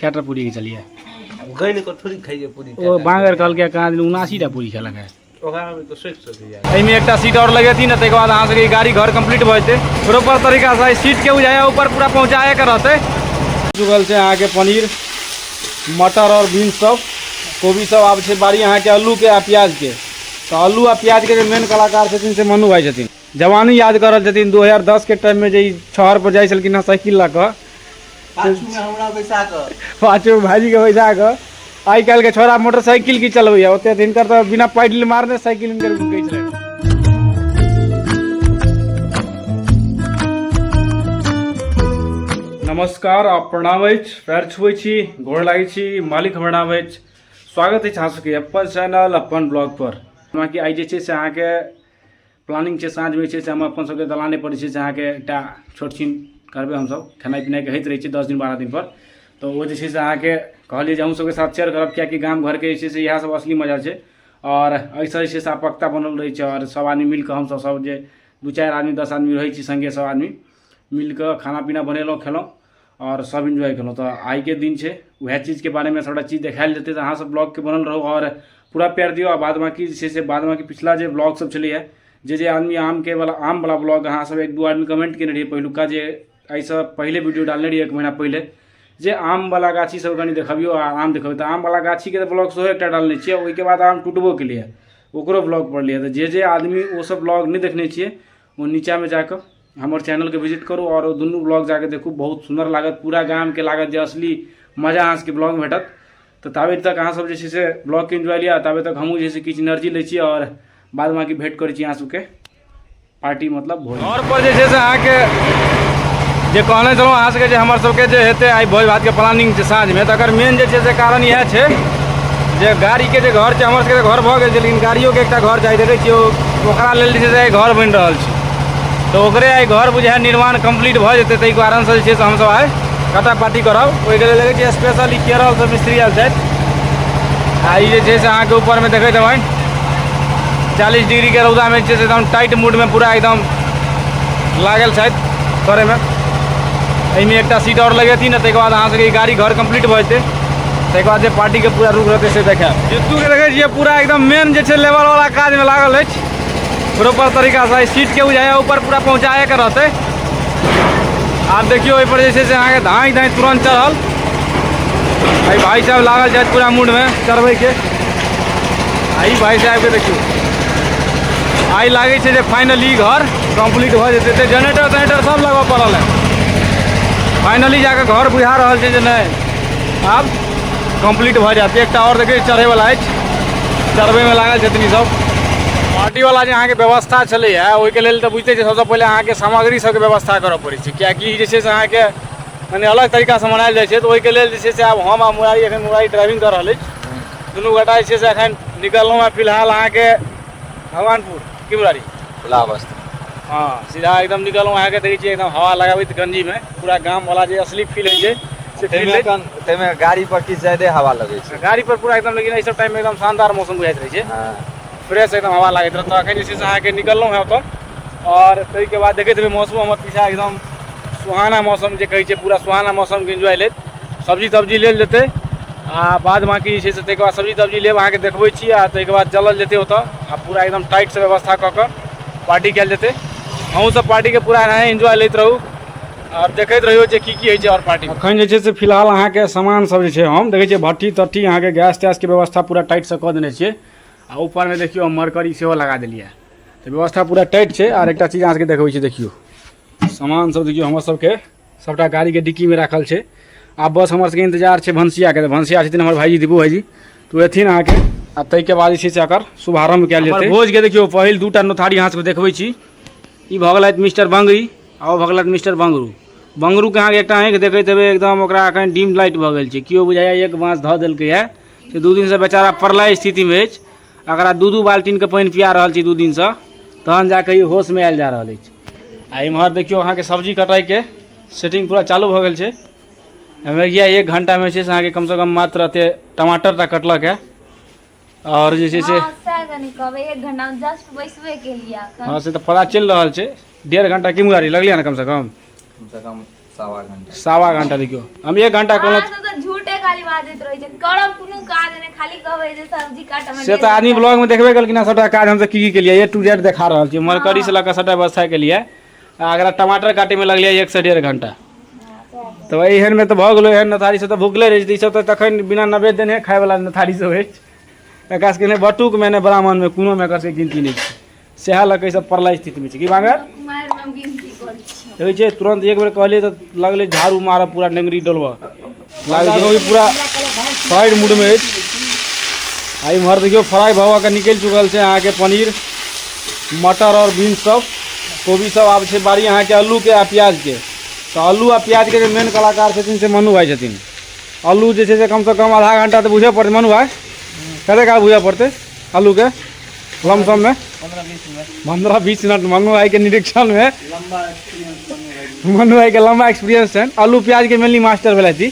कएटा पूरी घिचलियै? गनि कऽ थोड़ी खाइए पूरी। ओ बांगर कहलकै कहाँ दिन 79 टा पूरी खेलक है। ओकरा तऽ सोचि सोचि जाय। एहिमे एकटा सीट आओर लगेथिन ने, ताहिके बाद अहाँ सबके ई गाड़ी घर कंप्लीट भऽ जेतै प्रॉपर तरीकासँ। ई सीटके बुझाइए ऊपर पूरा पहुँचाएके रहतै। चुकल छै अहाँके पनीर, मटर आओर बीन्स सब, कोबी सब। आब छै बारी अहाँके आलूके आ प्याजके। तऽ आलू आ प्याजके जे मेन कलाकार छथिन से मनु भाइ छथिन। जवानी याद कर रहल छथिन, 2010 के टाइममे जे ई छहर पर जाइ छलखिन हँ साइकिल लऽ कऽ, पाछूमे हमरा बैसा कऽ, पाछू भाइजीके बैसा कऽ। आइ काल्हिके छोड़ा मोटरसाइकिल की चलबैया ओते, हिनकर तऽ बिना पैडल मारने साइकिल हिनकर रुकै छलै। नमस्कार आ प्रणाम अछि, पैर छुबै छी, गोर लागै छी, मालिक हमर नाम अछि। स्वागत अछि अहाँ सबके अपन चैनल, अपन ब्लॉग पर। बाँकी आइ जे छै से अहाँके प्लानिंग छै, साँझमे जे छै से हम अपन सबके दलाने पर जे छै से अहाँके एकटा छोट छिन करबै हमसब। खेनाइ पिनाइके होइत रहै छै 10 दिन 12 दिन पर, तऽ ओ जे छै से अहाँके कहलियै जे अहूँ सबके साथ शेयर करब, किएकि गाम घरके जे छै से इएह सब असली मजा छै। आओर एहिसँ जे छै से आपकता बनल रहै छै आओर सब आदमी मिलकऽ हमसब सब जे दू चारि आदमी, 10 आदमी रहै छी सङ्गे, सब आदमी मिलकऽ खाना पीना बनेलहुँ, खेलहुँ आओर सब इन्जॉय केलहुँ। तऽ आइके दिन छै, वएह चीजके बारेमे सबटा चीज देखायल जेतै। तऽ अहाँ सब ब्लॉगके बनल रहू आओर पूरा प्यार दियौ। आ बाद बाँकी जे छै से बाद बाँकी पिछला जे ब्लॉग सब छलैए, जे जे आदमी आमके वाला, आम वाला ब्लॉग अहाँ सब एक दू आदमी कमेंट केने रहियै, पहिलुका जे एहिसँ पहिले वीडियो डालने रहियै एक महीना पहिले, जे आम वाला गाछी सब कनि देखबियौ आ आम देखबियौ, तऽ आम वाला गाछीके तऽ ब्लॉग सेहो एकटा डालने छियै। ओहिके बाद आम टूटबो केलैए, ओकरो ब्लॉग पड़लैए। तऽ जे जे आदमी ओ सब ब्लॉग नहि देखने छियै, ओ नीचाँमे जाकऽ हमर चैनलके विजिट करू आओर ओ दुनू ब्लॉग जाके देखू, बहुत सुन्दर लागत। पूरा गामके लागत जे असली मजा अहाँ सबके ब्लॉगमे भेटत। तऽ ताबे तक अहाँ सब जे छै से ब्लॉगके एन्जॉय लिअ, ताबे तक हमहूँ जे छै से किछु एनर्जी लै छी आओर बाद बाँकी भेँट करै छी अहाँ सबके पार्टी, मतलब भोज। घर पर जे छै से अहाँके जे कहने छलहुँ अहाँ सबके जे हमर सबके जे हेतै आइ भोज भातके प्लानिंग छै साँझमे, तकर मेन जे छै से कारण इएह छै जे गाड़ीके जे घर छै, हमर सबके घर भऽ गेल छै, लेकिन गाड़ियोके एकटा घर चाही। देखै छियै, ओकरा लेल जे छै से आइ घर बनि रहल छै, तऽ ओकरे आइ घर बुझाइ निर्माण कम्प्लीट भऽ जेतै। ताहि कारणसँ जे छै से हमसब आइ कटा पार्टी करब। ओहिके लेल देखै छियै स्पेशल ई केरलसँ मिस्त्री आयल छथि। आ ई जे छै से अहाँके ऊपरमे देखैत हेबै, 40 डिग्रीके रौदामे जे छै से एकदम टाइट मूडमे पूरा एकदम लागल छथि करैमे। एहिमे एकटा सीट आओर लगेथिन ने, ताहिके बाद अहाँ सबके ई गाड़ी घर कम्प्लीट भऽ जेतै। ताहिके बाद जे पार्टीके पूरा रूप रहतै से देखायब। जित्तूके देखै छियै, पूरा एकदम मेन जे छै लेवलवला काजमे लागल अछि प्रॉपर तरीकासँ। एहि सीटके बुझाइए ऊपर पूरा पहुँचाएके रहतै। आब देखियौ, ओहिपर जे छै से अहाँके धाँइ धाँइ तुरन्त चढ़ल। एहि भाई साहब लागल छथि पूरा मूडमे चढ़बैके। आ ई भाई साहबके देखियौ, आइ लागै छै जे फाइनली घर कम्प्लीट भऽ जेतै। तऽ जनरेटर तेनेटर सब लगबऽ पड़ल है। फाइनली जाकऽ घर बुझा रहल छै जे नहि, आब कम्प्लीट भऽ जायत। एकटा आओर देखियौ चढ़ैवला अछि, चढ़बैमे लागल छथिन ई सब। पार्टीवला जे अहाँके व्यवस्था छलैए, ओहिके लेल तऽ बुझिते छियै, सबसँ पहिले अहाँके सामग्री सबके व्यवस्था करऽ पड़ै छै, किएकि जे छै से अहाँके मने अलग तरीकासँ मनायल जाइ छै। तऽ ओहिके लेल जे छै से आब हम आ मुरारी, एखन मुरारी ड्राइविंग कऽ रहल अछि, दुनू गोटा जे छै से एखन निकललहुँ हँ फिलहाल अहाँके भगवानपुर। की मुरारी? खुला अवस्था। हँ, सीधा एकदम निकललहुँ। अहाँके देखै छियै एकदम हवा लगाबैत गंजीमे, पूरा गामवला जे असली फील होइ छै से फील। ताहिमे गाड़ी पर किछु ज्यादे हवा लगै छै। गाड़ी पर पूरा एकदम, लेकिन एहि सब टाइममे एकदम शानदार मौसम बुझाइत रहै छै। फ्रेश एकदम हवा लागैत रहत। तऽ एखन जे छै से अहाँके निकललहुँ हँ ओतऽ आओर ताहिके बाद देखैत हेबै मौसमो हमर पीछा एकदम सुहाना मौसम जे कहै छै, पूरा सुहाना मौसमके एन्जॉय लैत सब्जी तब्जी लेल जेतै। आ बाद बाँकी जे छै से ताहिके बाद सब्जी तब्जी लेब, अहाँके देखबै छी। आ ताहिके बाद चलल जेतै ओतऽ आ पूरा एकदम टाइटसँ व्यवस्था कऽ कऽ पार्टी कयल जेतै। अहूँ सब पार्टीके पूरा एनाहे एन्जॉय लैत रहू आओर देखैत रहियौ जे की की होइ छै। आओर पार्टी एखन जे छै से फिलहाल अहाँके सामान सब जे छै हम देखै छियै, भट्ठी तट्ठी, अहाँके गैस तैसके व्यवस्था पूरा टाइटसँ कऽ देने छियै। आ ऊपरमे देखियौ, हम मरकरी सेहो लगा देलियै, तऽ व्यवस्था पूरा टाइट छै। आर एकटा चीज अहाँ सबके देखबै छी, देखियौ सामान सब, देखियौ हमर सबके सबटा गाड़ीके डिक्कीमे राखल छै। आब बस हमर सबके इंतजार छै भनसियाके। तऽ भनसिया छथिन हमर भाईजी, दीपू भाईजी, तऽ ओ एथिन अहाँके आ ताहिके बाद जे छै से एकर शुभारम्भ कयल जेतै भोजके। देखियौ, पहिल दूटा नोथारी अहाँ सबके देखबै छी। ई भऽ गेलथि मिस्टर बंगरी आ ओ भऽ गेलथि मिस्टर बंगरू। बंगरूके अहाँके एकटा आँखि देखैत हेबै, एकदम ओकरा एखन डिम लाइट भऽ गेल छै। केओ बुझाइए एक बाँस धऽ देलकै से 2 दिनसँ बेचारा प्रलय स्थितिमे अछि। एकरा दू दू बाल्टीनके पानि पिया रहल छी 2 दिनसँ, तहन जाकऽ ई होशमे आयल जा रहल अछि। आ इम्हर देखियौ, अहाँके सब्जी कटाइके सेटिंग पूरा चालू भऽ गेल छै। एहिमे किया 1 घंटामे छै से अहाँके कमसँ कम मात्र एते टमाटर टा कटलक है आओर जे छै से हँ, सएह कनि कहबै, 1 घंटा मे जस्ट बैसबे केलियै एखन। हँ, से तऽ पता चलि रहल छै। 1.5 घंटा की मुरारी लगलै ने कमसँ कम? कमसँ कम सवा घंटा। सवा घंटा। देखियौ हम 1 घंटा कहलहुँ। अहाँ सब तऽ झूठे खाली बाजैत रहै छै, करब कोनो काज नहि, खाली कहबै जे सब्जी काटऽ मे से तऽ आदमी ब्लॉग में देखबे केलखिन हँ, सबटा काज हमसब की की केलियै ए टू जेड देखा रहल छी। मरकरी से लऽ कऽ सबटा व्यवस्था केलियै। आ अगला टमाटर काटैमे लगलियै 1 से 1.5 घंटा। तऽ एहनमे तऽ भऽ गेलै, एहन नथारी सब तऽ भुखले रहै छै। ई सब तऽ तखन बिना नवेद देने खायवला नथारी सब अछि। एकरा सबके नहि बटुकमे नहि ब्राह्मणमे कोनोमे एकर सबके गिनती नहि छै। सएह लऽ कऽ ई सब प्रलय स्थितिमे छै। की बांगर कुमारिमे हम गिनती करै छी। देखै छियै तुरन्त एक बेर कहलियै तऽ लगलै झाड़ू मारऽ, पूरा नेंगरी डोलबऽ लागै छै। ओ पूरा साइड मूडमे अछि। आ इम्हर देखियौ फ्राइ भऽ कऽ निकलि चुकल छै अहाँके पनीर, मटर आओर बीन्स सब, कोबी सब। आब छै बारी अहाँके आलूके आ प्याजके। तऽ आलू आ प्याजके जे मेन कलाकार छथिन से मनु भाइ छथिन। आलू जे छै से कमसँ कम आधा घंटा तऽ बुझऽ पड़तै। मनु भाइ, कते काल बुझऽ पड़तै आलूके लमसममे? 15-20 मिनट। मनु भाइके निरीक्षणमे मनु भाइके लम्बा एक्सपीरियंस छनि। आलू प्याजके मेनली मास्टर भेलथि।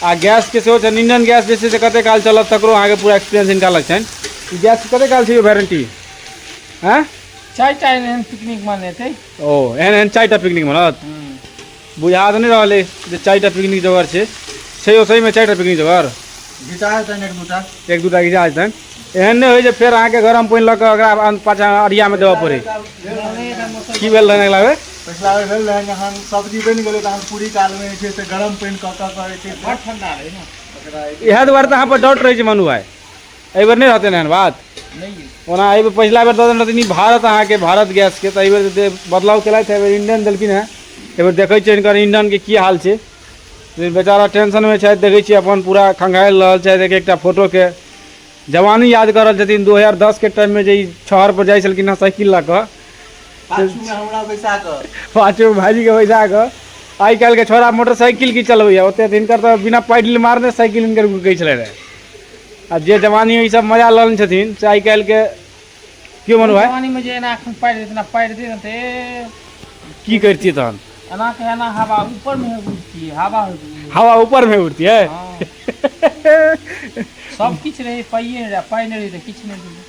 आ गैसके सेहो छनि। इंडियन गैस जे छै से कते काल चलत तकरो अहाँके पूरा एक्सपीरियंस हिनका लग छनि। ई गैस कते काल छै यौ वारंटी? हँ, 4टा एहन पिकनिक मनेतै। ओ एहन एहन 4टा पिकनिक मनत? बुझा तऽ नहि रहल अछि जे 4टा पिकनिक जोगर छै। छै यौ सहीमे 4टा पिकनिक जोगर? घिचा जेतनि एक दूटा। एक दूटा घिचा जेतनि। एहन नहि होइ जे फेर अहाँके गरम पानि लऽ कऽ ओकरा पाछाँ अरियामे देबऽ पड़ै। की भेल रहै अगिला बेर? पिछला बेर भेल रहै जहन सब्जी बनि गेलै तहन पूरी कालमे जे छै से गरम पानि कऽ कऽ कऽ जे छै से बड़ ठंडा रहै ने। ओकरा। इएह दुआरे तऽ अहाँ पर डाउट रहै छै मनु भाइ, एहि बेर नहि रहतै एहन बात। नहि। ओना एहि बेर पछिला बेर दऽ देने रहथिन ई भारत, अहाँके भारत गैसके। तऽ एहि बेर जे बदलाव केलथि, एहि बेर इंडियन देलखिन हेँ। एहि बेर देखै छियै हिनकर इंडियनके की हाल छै। लेकिन बेचारा टेंशनमे छथि, देखै छियै अपन पूरा खंघारि रहल छथि। एक एकटा फोटोके जवानी याद कऽ रहल छथिन। 2010 के टाइममे जे ई छहर पर जाइ छलखिन हेँ साइकिल लऽ कऽ, पाछूमे हमरा बैसा कऽ, पाछू भाइजीके बैसा कऽ। आइ काल्हिके छोड़ा मोटरसाइकिल की चलबैए ओते, तऽ हिनकर तऽ बिना पैडल मारने साइकिल हिनकर गुड़कै छलै रहए। आ जे जवानी ई सब मजा लऽ लेने छथिन से आइ काल्हिके केओ मनु भाइ? जवानीमे जे एना एखन पारि एतना पारि दे ने तऽ की करितियै तहन? एना के एना हवा ऊपरमे उड़तियै, हवा। हवा ऊपरमे उड़तियै। हँ, सब किछु रहै, पाइए नहि रहै। पाइ नहि रहै तऽ किछु नहि रहै।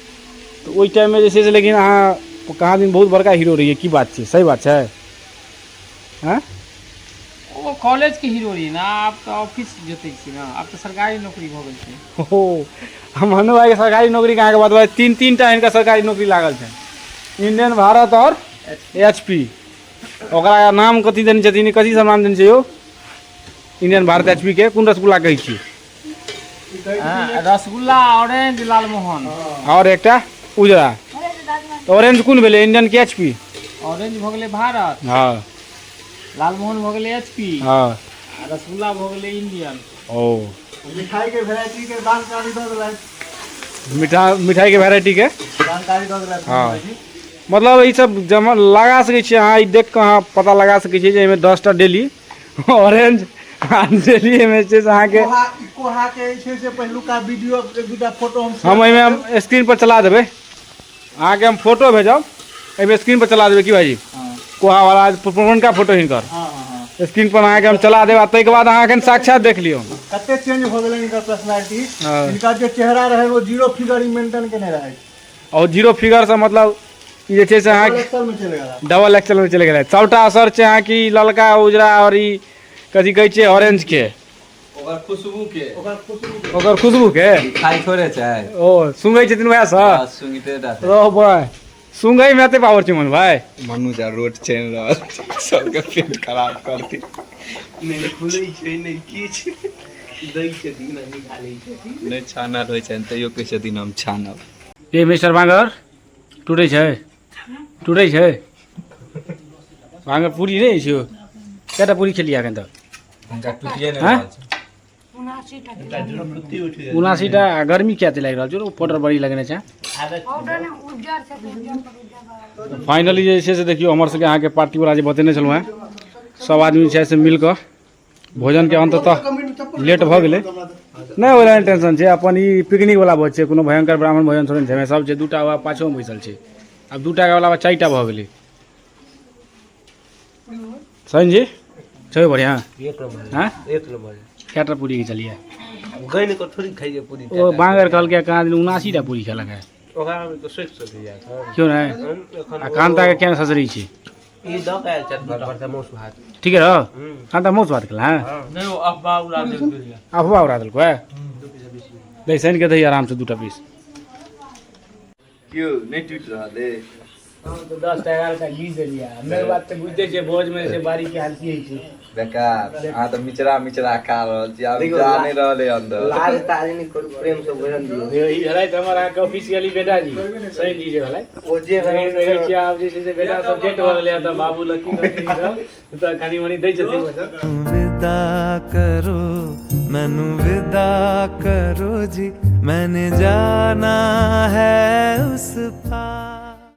तऽ ओहि टाइममे जे छै से, लेकिन अहाँ कहाँ दिन बहुत बड़का हीरो रहियै। की बात छै? सही बात छै? हँ। ओ कॉलेजके हीरो रहियै ने, आब तऽ ऑफिस जोतै छी ने, आब तऽ सरकारी नौकरी भऽ गेल छै। हो, हम मनु भाइके सरकारी नौकरीके अहाँके बतबै, तीन तीन टा हिनका सरकारी नौकरी लागल छनि, इंडियन, भारत आओर एच पी। ओकरा नाम कथी देने छथिन? कथी सब नाम देने छै यौ? इंडियन, भारत, एच पी के कोन रसगुल्ला कहै छियै? हँ, रसगुल्ला, ऑरेंज, लालमोहन आओर एकटा उजरा। तऽ ऑरेंज कोन भेलै, इंडियन के एच पी? ऑरेंज भऽ गेलै भारत। लालमोहन भऽ गेलै एच पी। आ रसगुल्ला भऽ गेलै इंडियन। ओ। मिठाइके भेराइटीके जानकारी दऽ देलथि। मिठाइके भेराइटीके जानकारी दऽ देलथि। हँ। मतलब ई सब जमा लगा सकै छियै अहाँ। ई देख कऽ अहाँ पता लगा सकै छियै जे एहिमे 10टा डेली ऑरेंज आ डेली एहिमे छै से अहाँके कोहा कोहाके जे छै से पहिलुका वीडियो एक दूटा फोटो हम हम एहिमे हम स्क्रीन पर चला देबै अहाँके। हम फोटो भेजब, एहिमे स्क्रीन पर चला देबै। की भाईजी, कोहावाला पुरनका फोटो हिनकर हँ हँ हँ स्क्रीन पर अहाँके हम चला देब आ ताहिके बाद अहाँ एखन साक्षात देख लियौ। कते चेंज भऽ गेलै हिनकर पर्सनालिटी। हँ। हिनकर जे चेहरा रहै ओ जीरो फिगर ही मेंटेन केने रहै। आओर जीरो फिगरसँ मतलब ई जे छै से अहाँके एक्सल में चलि गेला। डबल एक्सल में चलि गेलै। सबटा असर छै अहाँके ई ललका, उजरा आओर ई कथी कहै छियै, ऑरेंज के। ओकर खुशबू के। ओकर खुशबू। ओकर खुशबू के। खाइ थोड़े छै। ओ सुंघै छथिन वएहसँ। सुंघिते रहतै। रह भाय, सुंघै मे एते पावर छै मन भाय? मनु जा रोट चैन रहल छै, सबके पेट खराब करती। नहि खुलै छै, नहि किछु दै छथिन आ निकालै छथिन। नहि छानल होइ छनि तैयो कहै छथिन हम छानब। ये मिस्टर बांगर, टूटै छै, टूटै छै बांगर। पूरी नहि छै? कएटा पूरी खेलियै एखन तक? हुनका टूटिए नहि हँ? रहल छै। 79टा। आ गर्मी किया लागि रहल छै? ओ पाउडर बड़ी लगेने छै। फाइनली जे छै से देखियौ, हमर सबके अहाँके पार्टीवला जे बतेने छलहुँ हेँ, सब आदमी छै से मिल कऽ भोजनके अन्ततः लेट भऽ गेलै। नहि, ओहि लए टेंशन छै। अपन ई पिकनिक वाला भोज छै, कोनो भयंकर ब्राह्मण भोजन थोड़े ने छै। एहिमे सब छै, दूटा वा पाछोमे बैसल छै। आब दूटा के अलावा 4टा भऽ गेलै। सैन जी, छै बढ़िआँ? एक नंबर। हँ। एक नंबर। कएटा पूरी खिचलियै? गनि कऽ थोड़ी खाइए पूरी। ओ बांगर कहलकै कहाँ दिन 79टा पूरी खेलक है। ओकरा तऽ सोचि सकै जायत। क्यों नहि? एखन आ कान्ताके केना ससरै छै? ई दऽ के आयल छथि घर पर से मौस भात। ठीक है। हाँ, तऽ मौस भात खेला है। नहि, ओ अफवाह उड़ा देलकै। अफवाह उड़ा देलको है। दही सैन के दही आराम से दूटा पीस। क्यों नहि टूटि रहल अइ? तऽ 10टा 11टा घी देलियै। मेन बात तऽ बुझिते छियै, भोजमे से बारीके हाल की होइ छै। बेकार, अहाँ तऽ मिचरा मिचरा खा रहल छी, आब जा नहि रहल अइ अन्दर। लाज ताज नहि करू, प्रेम से भोजन दियौ। ई भेलथि हमर अहाँके ऑफिशियली बेटा जी, सैन जी जे भेलथि। ओ जे देखै छियै, आब जे छै से बेटा सब जेठ भऽ गेलै, तऽ बाबू लक्की सब तऽ कनि मनि दै छथिन। विदा करो मैनू, विदा करो जी, मैंने जाना है उस पार।